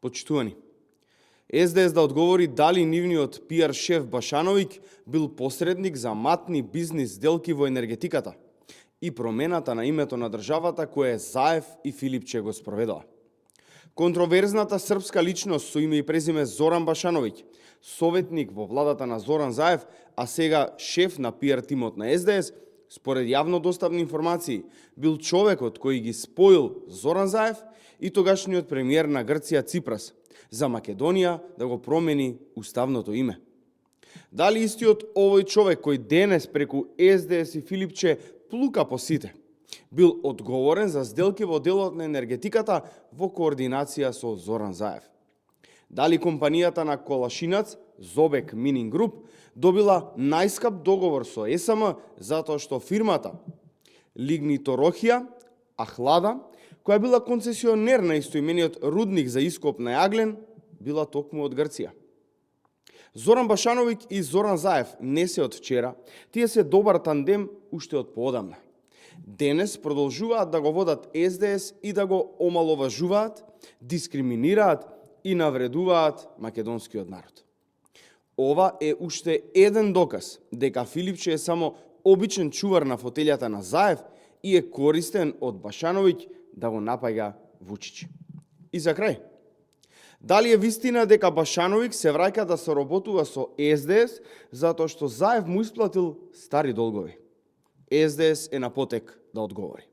Почитувани, СДС да одговори дали нивниот пиар шеф Башановиќ бил посредник за матни бизнис делки во енергетиката и промената на името на државата кое Заев и Филипче го спроведоа. Контроверзната српска личност со име и презиме Зоран Башановиќ, советник во владата на Зоран Заев, а сега шеф на пиар тимот на СДС, според јавно достапни информации, бил човекот кој ги споил Зоран Заев и тогашниот премиер на Грција Ципрас за Македонија да го промени уставното име. Дали истиот овој човек кој денес преку СДС и Филипче плука по сите, бил одговорен за сделки во делот на енергетиката во координација со Зоран Заев? Дали компанијата на Колашинац, Зобек Мининг Груп, добила најскап договор со СМ затоа што фирмата Лигниторохија Ахлада, која била концесионер на истоимениот рудник за ископ на јаглен, била токму од Грција? Зоран Башановиќ и Зоран Заев не се од вчера, тие се добар тандем уште од поодамна. Денес продолжуваат да го водат СДС и да го омаловажуваат, дискриминираат и навредуваат македонскиот народ. Ова е уште еден доказ дека Филипче е само обичен чувар на фотелјата на Заев и е користен од Башановиќ да го напаѓа Вучич. И за крај, дали е вистина дека Башановиќ се враќа да соработува со СДС затоа што Заев му исплатил стари долгови? СДС е на потек да одговори.